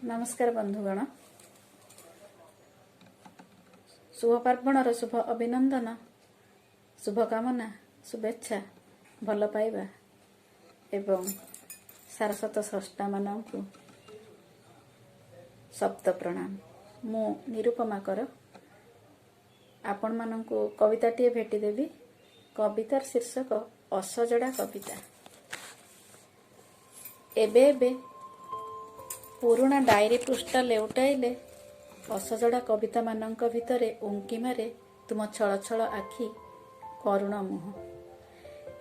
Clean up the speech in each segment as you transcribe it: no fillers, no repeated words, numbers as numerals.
ନମସ୍କାର ବନ୍ଧୁଗଣ, ଶୁଭ ପାର୍ବଣର ଶୁଭ ଅଭିନନ୍ଦନ, ଶୁଭକାମନା, ଶୁଭେଚ୍ଛା, ଭଲ ପାଇବା ଏବଂ ସାରସ୍ୱତ ସ୍ରଷ୍ଟାମାନଙ୍କୁ ଶତ ପ୍ରଣାମ। ମୁଁ ନିରୁପମା କର ଆପଣମାନଙ୍କୁ କବିତାଟିଏ ଭେଟିଦେବି। କବିତାର ଶୀର୍ଷକ ଅସଜଡ଼ା କବିତା। ଏବେ ଏବେ ପୁରୁଣା ଡାଏରୀ ପୃଷ୍ଠା ଲେଉଟାଇଲେ ଅସଜଡ଼ା କବିତାମାନଙ୍କ ଭିତରେ ଉଙ୍କି ମାରେ ତୁମ ଛଳଛଳ ଆଖି, କରୁଣ ମୁହଁ।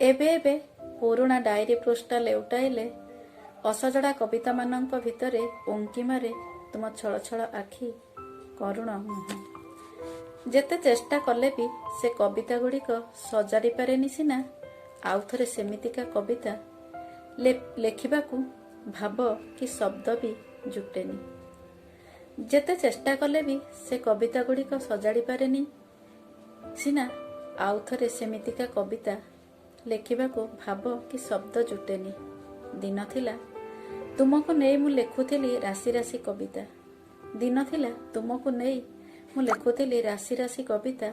ଏବେ ଏବେ ପୁରୁଣା ଡାଏରୀ ପୃଷ୍ଠା ଲେଉଟାଇଲେ ଅସଜଡ଼ା କବିତାମାନଙ୍କ ଭିତରେ ଉଙ୍କି ମାରେ ତୁମ ଛଳଛଳ ଆଖି, କରୁଣ ମୁହଁ। ଯେତେ ଚେଷ୍ଟା କଲେ ବି ସେ କବିତା ଗୁଡ଼ିକ ସଜାଡ଼ି ପାରେନି ସିନା, ଆଉଥରେ ସେମିତିକା କବିତା ଲେଖିବାକୁ ଭାବ କି ଶବ୍ଦ ବି ଜୁଟେନି। ଯେତେ ଚେଷ୍ଟା କଲେ ବି ସେ କବିତା ଗୁଡ଼ିକ ସଜାଡ଼ି ପାରେନି ସିନା, ଆଉଥରେ ସେମିତିକା କବିତା ଲେଖିବାକୁ ଭାବ କି ଶବ୍ଦ ଜୁଟେନି। ଦିନ ଥିଲା, ତୁମକୁ ନେଇ ମୁଁ ଲେଖୁଥିଲି ରାଶି ରାଶି କବିତା। ଦିନ ଥିଲା, ତୁମକୁ ନେଇ ମୁଁ ଲେଖୁଥିଲି ରାଶି ରାଶି କବିତା।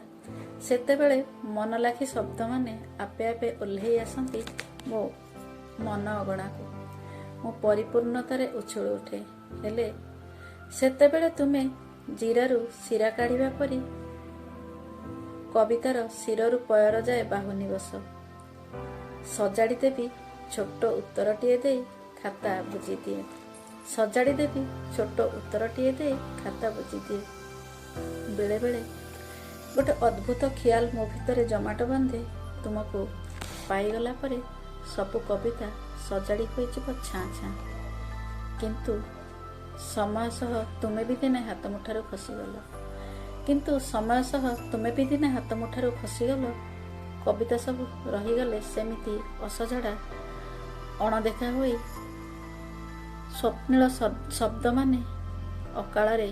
ସେତେବେଳେ ମନ ଲାଖି ଶବ୍ଦମାନେ ଆପେ ଆପେ ଓହ୍ଲେଇ ଆସନ୍ତି ମୋ ମନ ଅଗଣାକୁ, ମୁଁ ପରିପୂର୍ଣ୍ଣତାରେ ଉଛୁଳି ଉଠେ। ହେଲେ ସେତେବେଳେ ତୁମେ ଜିରାରୁ ଶିରା କାଢ଼ିବା ପରି କବିତାର ଶିରରୁ ପୟର ଯାଏ ବାହୁନି ବସ। ସଜାଡ଼ି ଦେବି ଛୋଟ ଉତ୍ତରଟିଏ ଦେଇ ଖାତା ବୁଜିଦିଏ। ସଜାଡ଼ି ଦେବି ଛୋଟ ଉତ୍ତରଟିଏ ଦେଇ ଖାତା ବୁଜିଦିଏ। ବେଳେବେଳେ ଗୋଟେ ଅଦ୍ଭୁତ ଖିଆଲ ମୋ ଭିତରେ ଜମାଟ ବାନ୍ଧେ, ତୁମକୁ ପାଇଗଲା ପରେ ସବୁ କବିତା ସଜାଡ଼ି ହୋଇଯିବ ଛାଁ ଛାଁ। କିନ୍ତୁ ସମୟ ସହ ତୁମେ ବି ଦିନେ ହାତ ମୁଠାରୁ ଖସିଗଲ। କିନ୍ତୁ ସମୟ ସହ ତୁମେ ବି ଦିନେ ହାତ ମୁଠାରୁ ଖସିଗଲ। କବିତା ସବୁ ରହିଗଲେ ସେମିତି ଅସଜଡ଼ା, ଅଣଦେଖା ହୋଇ। ସ୍ୱପ୍ନିଳ ଶବ୍ଦମାନେ ଅକାଳରେ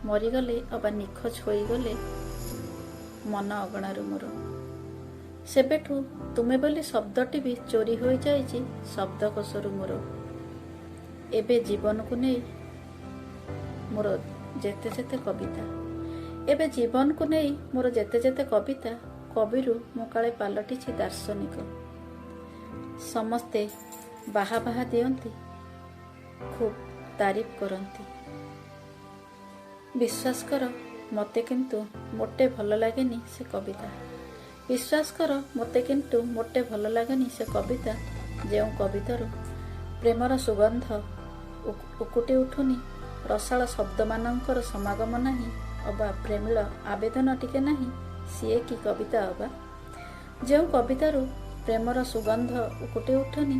ମରିଗଲେ ଅବା ନିଖୋଜ ହୋଇଗଲେ ମନ ଅଗଣାରୁ ମୋର। ସେବେଠୁ ତୁମେ ବୋଲି ଶବ୍ଦଟି ବି ଚୋରି ହୋଇଯାଇଛି ଶବ୍ଦକୋଷରୁ ମୋର। ଏବେ ଜୀବନକୁ ନେଇ ମୋର ଯେତେ ଯେତେ କବିତା, ଏବେ ଜୀବନକୁ ନେଇ ମୋର ଯେତେ ଯେତେ କବିତା, କବିରୁ ମୁଁ କାଳେ ପାଲଟିଛି ଦାର୍ଶନିକ। ସମସ୍ତେ ବାହା ବାହା ଦିଅନ୍ତି, ଖୁବ୍ ତାରିଫ କରନ୍ତି। ବିଶ୍ୱାସ କର, ମୋତେ କିନ୍ତୁ ମୋଟେ ଭଲ ଲାଗେନି ସେ କବିତା। ବିଶ୍ୱାସ କର, ମୋତେ କିନ୍ତୁ ମୋଟେ ଭଲ ଲାଗେନି ସେ କବିତା, ଯେଉଁ କବିତାରୁ ପ୍ରେମର ସୁଗନ୍ଧ ଉକୁଟି ଉଠୁନି, ରସାଳ ଶବ୍ଦମାନଙ୍କର ସମାଗମ ନାହିଁ ଅବା ପ୍ରେମିଳ ଆବେଦନ ଟିକେ ନାହିଁ, ସିଏ କି କବିତା ଅବା? ଯେଉଁ କବିତାରୁ ପ୍ରେମର ସୁଗନ୍ଧ ଉକୁଟି ଉଠୁନି,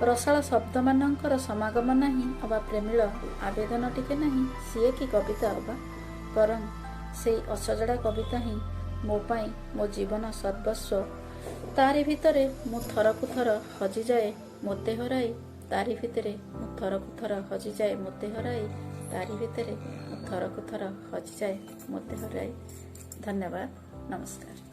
ରସାଳ ଶବ୍ଦମାନଙ୍କର ସମାଗମ ନାହିଁ ଅବା ପ୍ରେମିଳ ଆବେଦନ ଟିକେ ନାହିଁ, ସିଏ କି କବିତା ଅବା? ବରଂ ସେଇ ଅସଜଡ଼ା କବିତା ହିଁ ମୋ ପାଇଁ ମୋ ଜୀବନ ସର୍ବସ୍ୱ। ତାରି ଭିତରେ ମୁଁ ଥରକୁ ଥର ହଜିଯାଏ ମୋତେ ହରାଇ। ତାରି ଭିତରେ ମୁଁ ଥରକୁ ଥର ହଜିଯାଏ ମୋତେ ହରାଇ। ତାରି ଭିତରେ ମୁଁ ଥରକୁ ଥର ହଜିଯାଏ ମୋତେ ହରାଇ। ଧନ୍ୟବାଦ, ନମସ୍କାର।